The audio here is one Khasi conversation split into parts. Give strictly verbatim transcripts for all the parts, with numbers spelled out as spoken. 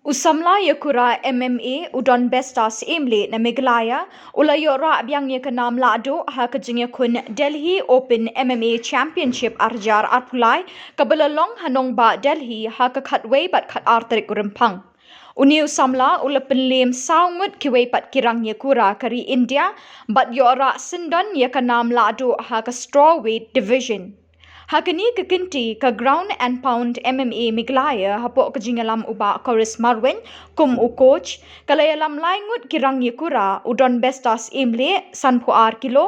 U samla ïakura M M A u Don Besta Syiemlieh na Meghalaya u la ïoh rah biang ïa ka nam lahduh ha ka jingïakhun Delhi Open M M A Championship ar hajar arphew lai kaba la long ha nongbah Delhi ha ka khatwei bad khatar tarik u Rymphang. Une u samla u la pynliem saw ngut kiwei pat ki rang ïakura ka ri India bad ïoh rah syndon ïa ka nam lahduh ha ka strawweight division. Ha kane ka kynti ka Ground and Pound M M A Meghalaya hapoh ka jingïalam u Bah Koris Marwein kum u coach, ka la ïalam lai ngut ki rang ïakura, u Don Besta Syiemlieh, sanphew ar kilo,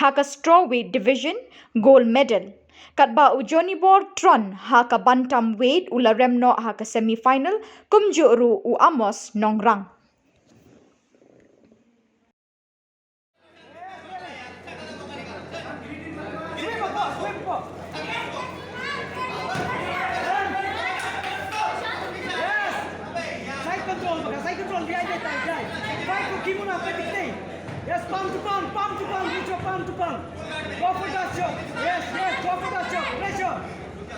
ha ka strawweight division, gold medal. Katba u Jonibor Tron ha ka bantamweight u la rem noh ha ka semi final, kumjuh ruh u Amos Nongrang. Side control, baka, side control, behind the time, behind. Fight for Kimuna, fight the thing. Yes, palm to palm, palm to palm, reach your palm to palm. Go for that shot. Yes, yes, go for that shot. Pressure.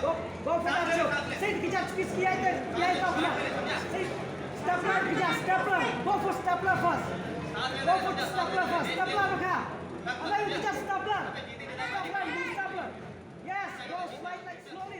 Go, go for that shot. Side, kejar sikit, sikit, behind the, behind the, behind. Side, stapler, kejar, stapler. Go for stapler first. Go for stapler first. Stapler, baka. Abang, kejar stapler. Stapler, you stapler. Yes, go slide like slowly.